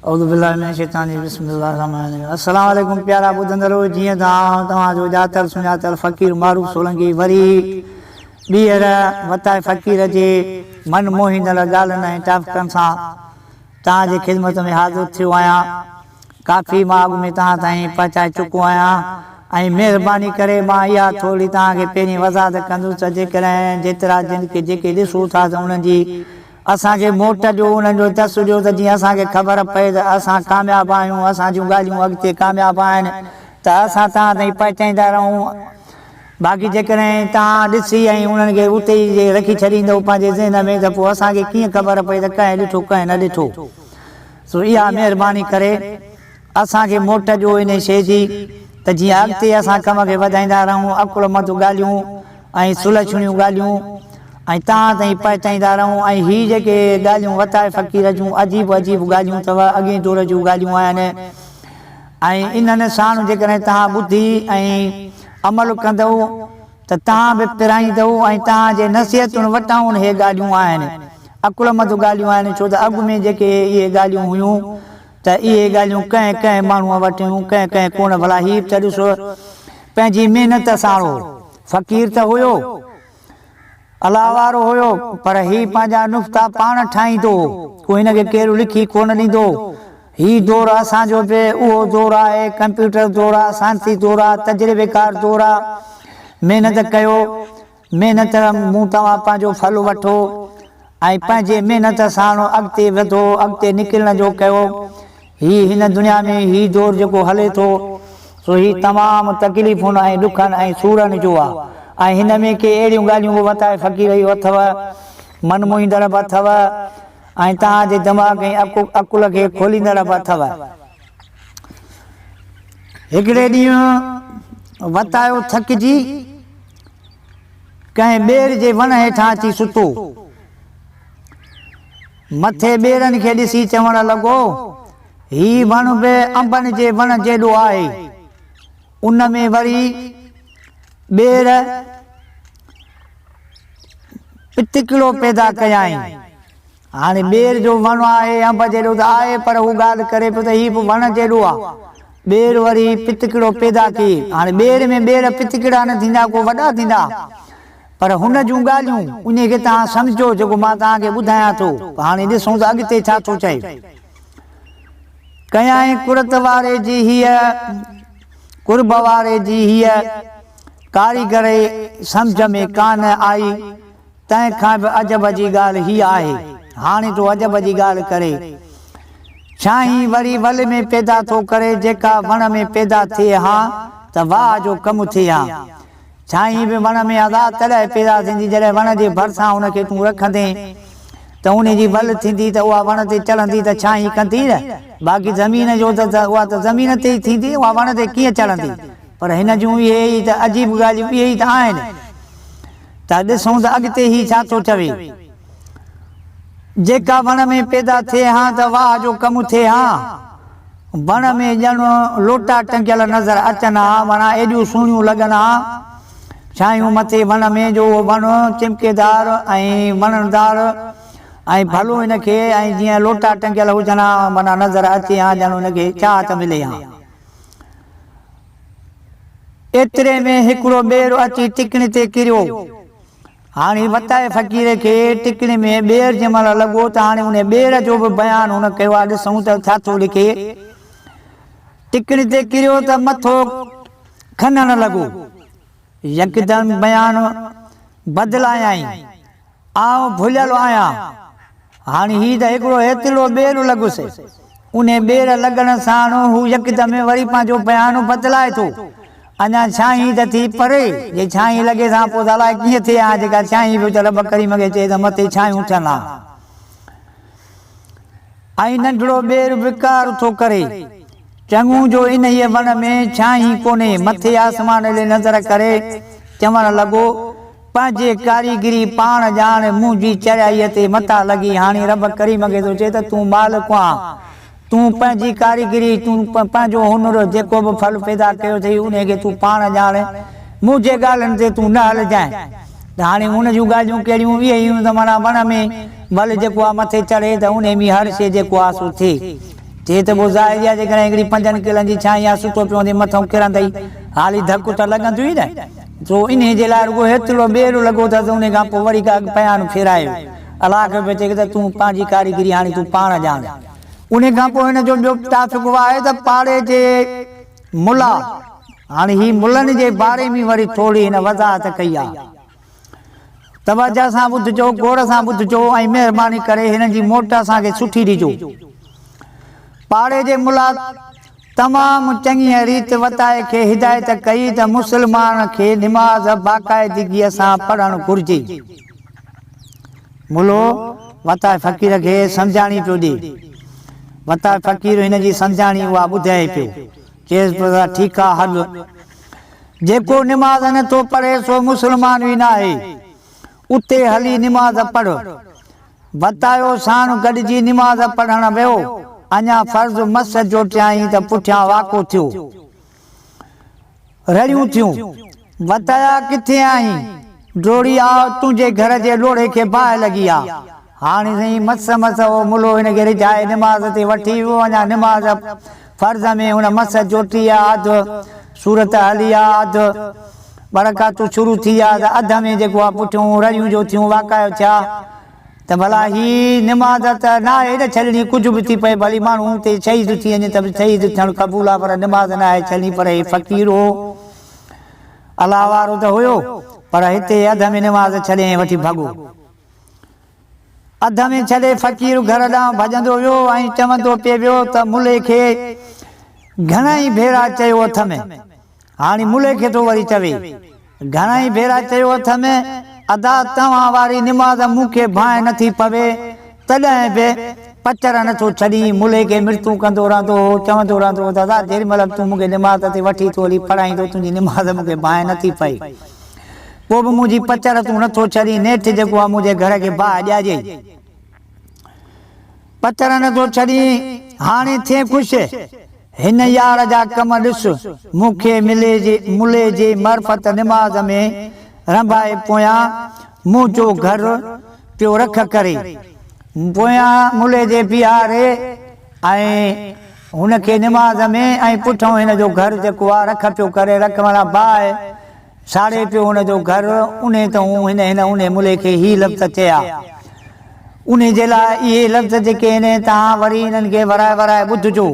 اعوذ بالله من الشيطان الرجيم بسم الله الرحمن الرحيم السلام عليڪم پيارا ٻڌندڙو جيئن ته آئون توهان جو ڄاتل سڃاتل فقير معروف سولنگي وري ٻيهر وتائي فقير جي من موهيندڙ ڳالهين ۽ ٽاپڪن سان توهان جي خدمت ۾ حاضر ٿيو آهيان ڪافي مان اڳ ۾ توهان تائين پهچائي چڪو آهيان ۽ مهرباني ڪري مان اها ٿورڙي توهان کي پهرين وضاحت ڪندس ته جيڪڏهن جيترا جن کي جيڪي ڏسو ٿا ته انهن جي اسان کي موٽ ڏيو انهن جو چس ڏيو ته جيئن اسان کي خبر پئي ته اسان ڪامياب آهيون اسان جون ڳالهيون اڳتي ڪامياب آهن ته اسان توهان تائين پهچائيندا رهون باقي جيڪڏهن توهان ڏسي ۽ انهن کي اتي ئي جي رکي ڇڏيندؤ پنهنجي ذهن ۾ ته پوء اسان کي ڪيئن خبر پئي ته ڪنهن ڏٺو ڪنهن نه ڏٺو. سو اها مهرباني ڪري اسان کي موٽ ڏيو انهي شيء جي ته جيئن اڳتي اسان ڪم کي وڌائيندا رهون، عقلمند ڳالهيون ۽ سلڇڻيون ڳالهيون ۽ توهان تائين پهچائيندا رهون ۽ هي جيڪي ڳالهيون وتائي فقير جون عجيب عجيب ڳالهيون اٿو اڳئين دور جون ڳالهيون آهن ۽ انهن ساڻ جيڪڏهن توهان ٻڌي ۽ عمل ڪندؤ ته توهان به پرائيندؤ ۽ توهان جي نصيحتن وٽان اهي ڳالهيون آهن، عقلمند ڳالهيون آهن، ڇو ته اڳ ۾ جيڪي اهي ڳالهيون هيون ته اهي ڳالهيون ڪنهن ڪنهن ماڻهوء وٽ هيون، ڪنهن ڪنهن ڪونه، ڀلا هي به ته ڏسو پنهنجي محنت ساڻ هو، فقير ته هيو، الله وارو هيو، پر هي پنهنجا نقطا پاڻ ٺاهيندو هو، ڪو هن کي ڪير لکي ڪونه ڏيندو هو. هي دور اسان جو به اهو دور آهي، ڪمپيوٽر دور آ، سائنسي دور آ، تجربيڪار دور آ. محنت ڪيو، محنت مون توهان پنهنجو ڦل وٺو ۽ پنهنجي محنت ساڻ اڳتي وڌو، اڳتي نڪرڻ جو ڪيو. هي هن دنيا ۾ هي دور جيڪو هلي ٿو سو هي تمام تڪليفن ۽ ڏکن ۽ سورن جو آ ۽ هن ۾ ڪي اهڙيون ڳالهيون به وتائي فقير جون اٿو، من موهيندڙ به اٿو. ۽ توهان جي دماغ ۽ عقل کي کوليندڙ به اٿو. هڪڙي ڏينهن وتايو ٿڪجي ڪنهن ٻير جي وڻ هيٺان اچي ستو. مٿي ٻيرن کي ڏسي چوڻ لڳو، هي وڻ به انبن جي وڻ جيڏو آهي. ان ۾ وري ٻير پتڪڙو پيدا ڪيائين. هاڻي ٻير جو وڻ آهي، انب جيڏو ته آهي، پر هو ڳالهه ڪري پيو ته هي به وڻ جيڏو آ. ٻير وري پتڪڙو پيدا ڪيئي. هاڻي ٻير ۾ ٻير پتڪڙا نه ٿيندا، ڪو وڏا ٿيندا. پر هن جون ڳالهيون، انهي کي توهان سمجهو، جيڪو مان توهان کي ٻڌايان ٿو. هاڻي ڏسون ته اڳتي ڇا ٿو چئي. ڪيائين قرت واري جي هيء، قرب واري جي هيء ڪاريگري سمجهه ۾ ڪانه آئي، تنهن کان به عجب جي ڳالهه هيء آهي، هاڻي ٿو عجب جي ڳالهه ڪري. ڇانهين وري ول ۾ پيدا ٿو ڪري، جيڪا وڻ ۾ پيدا ٿئي هان ته واهه جو ڪم ٿئي هان. ڇانهين به وڻ ۾ ادا تڏهن پيدا ٿيندي جڏهن وڻ جي ڀرسان ان کي تون رکندين ته ان جي ول ٿيندي ته اها وڻ تي چڙهندي ته ڇانهين ڪندي نه باقي زمين جو ته اها ته زمين تي ئي ٿيندي اها وڻ تي ڪيئن چڙهندي پر هن جون اهي ئي ته عجيب ڳالهيون اهي ئي ته آهن ته ڏسون ته اڳتي هي ڇا ٿو چوي. جيڪا وڻ ۾ پيدا ٿئي هان ته واهه جو ڪم ٿئي هان. وڻ ۾ ڄڻ لوٽا ٽنگيل نظر اچن ها، معنيٰ ايڏيون سهڻيون لڳن ها ڇانيون مٿي وڻ ۾ جو اهو وڻ چمڪيدار ۽ وڻندار ۽ ڀلو هن کي ۽ جيئن لوٽا ٽنگيل هجن ها معنيٰ نظر اچي ها ڄڻ هن کي چاهت ملي ها. ايتري ۾ هڪڙو ٻير اچي ٽڪڻي تي ڪريو. هاڻي وتائي فقير کي ٽڪڻي ۾ ٻير جنهن مهل لڳو ته هاڻي انهي ٻير جو به بيان هن ڪيو آهي ڏسون ته ڇا ٿو لکي. ٽڪڻي تي ڪريو ته مٿو کنهڻ لڳو. يڪدم بيان بدلايائين. آئون ڀليل آهيان. هاڻي هي ته هڪڙو هيترڙو ٻير لڳس. انهي ٻير لڳڻ ساڻ هو يڪدم وري پنهنجو بيان بدلائي ٿو. اڃا ڇانهين ته ٿي پري، جي ڇانهين لڳي سان پوء ته الائي ڪيئن ٿئي ها، جيڪا ڇانهين به ته رب ڪريم کي چئي ته مٿي ڇانهيون ٿين ها. ۽ ننڍڙو ٻير به ڪار ٿو ڪري. چڱو جو انهيء وڻ ۾ ڇانهين ڪونهي. مٿي آسمان ڏي نظر ڪري چوڻ لڳو. پنهنجي ڪاريگري پاڻ ڄاڻ، منهنجي چريائيء تي متان لڳي. هاڻي رب ڪريم کي ٿو چئي ته تون مالڪ آن، تون پنهنجي ڪاريگري، تون پنهنجو هنر، جيڪو به ڦل پيدا ڪيو اٿئي، انهيء کي تون پاڻ ڄاڻ، منهنجي ڳالهين تي تون نه هلجانء. ته هاڻي هن جون ڳالهيون ڪهڙيون اهي هيون ته معنيٰ وڻ ۾ ول جيڪو آ مٿي چڙهي ته انهيء ۾ هر شيء جيڪو آ سو ٿئي. چي ته پوء ظاهر آهي جيڪڏهن هڪڙي پنجن ڪلن جي ڇانهين آ ستو پيو هوندين مٿئون ڪرندئي حالي ڌڪ ته لڳندو ئي نه. سو انهي جي لاء رڳو هيترو ٻير لڳو اٿس انهي کان پوء وري ڪا پيان ڦيرايو. الله کي پيو چئي ته تون پنهنجي ڪاريگري هاڻي تون پاڻ ڄاڻ. انهي کان پوء هن جو ٻيو ٽاپڪ اهو آهي ته پاڙي جي ملا، هاڻي هي ملن جي باري ۾ وري ٿوري هن وضاحت ڪئي آهي. توجه سان ٻڌجو، غور سان ٻڌجو ۽ مهرباني ڪري هنن جي موٽ اسان کي سٺي ڏجو. پاڙي جي ملا تمام چڱيء ريت وتائي کي هدايت ڪئي ته مسلمان کي نماز باقاعدگيء سان پڙهڻ گهرجي. ملو وتائي فقير کي سمجهاڻي پيو ڏي. وتائي فقير هن جي سمجهاڻي اها ٻڌائي پيو. چيس پيو ته ٺيڪ آ هل. جيڪو نماز نه ٿو پڙهي سو مسلمان ئي ناهي. اتي هلي نماز پڙهه. وتايو ساڻ گڏجي نماز پڙهڻ ويو. اڃا فرض مس جوٽيائين ته پٺيان واڪو ٿيو. رڙيون ٿيون. وتايا ڪٿي آهين؟ ڊوڙي آء، تنهنجي گهر جي لوڙهي کي باهه لڳي آ. هاڻي سائين مس مس اهو ملو هن کي رجهائي نماز تي وٺي ويو. اڃا نماز فرض ۾ هن مس جوٽي آ، اڌ سورت هلي آ، اڌ ٻه رڪعتون شروع ٿي آ ته اڌ ۾ جيڪو آ پٺيون رڙيون جو ٿيون واڪايو ٿيا ته ڀلا هي نماز ته ناهي نه ڇڏڻي ڪجهه به ٿي پئي ڀلي ماڻهو اتي شهيد ٿي وڃي ته به شهيد ٿيڻ قبول آ پر نماز ناهي ڇڏڻي پر هي فقير هو الله وارو ته هيو پر هتي اڌ ۾ نماز ڇڏي ۽ وٺي ڀڳو. اڌ ۾ ڇڏي فقير گهر ڏانهن ڀڄندو ويو ۽ چوندو پئي ويو ته ملي کي گهڻائي ڀيرا چيو اٿم. هاڻي ملي کي ٿو وري چوي. گهڻائي ڀيرا چيو اٿم، ادا توهان واري نماز مون کي ڀانء نٿي پوي، تڏهن به پچر نٿو ڇڏين. ملي کي مرتون ڪندو رهندو هو، چوندو رهندو هو ته ادا جيڏي مهل به تون مون کي نماز تي وٺي ٿو هلين پڙهائين ٿو، تنهنجي نماز مون کي ڀانء نٿي پئي. پوء به منهنجي پچر تون نٿو ڇڏين، نيٺ جيڪو آ منهنجي گهر کي باهه ڏياريئي. پچر نٿو ڇڏين، هاڻي ٿئين خوش؟ هن يار جا ڪم ڏس، مون کي ملي جي ملي جي معرفت نماز ۾ رنڀائي پويان منهنجو گهر پيو رک ڪري. پويان ملي جي بيهاري ۽ هن کي نماز ۾ ۽ پٺئون هن جو گهر جيڪو آ رک پيو ڪري، رک معنيٰ باهه. ساڙي پيو هن جو گهر، انهي ته هون هن هن انهي ملي کي هي لفظ چيا. انهي جي لاء اهي لفظ جيڪي هن تهان وري انهن کي ورائي ورائي ٻڌجو.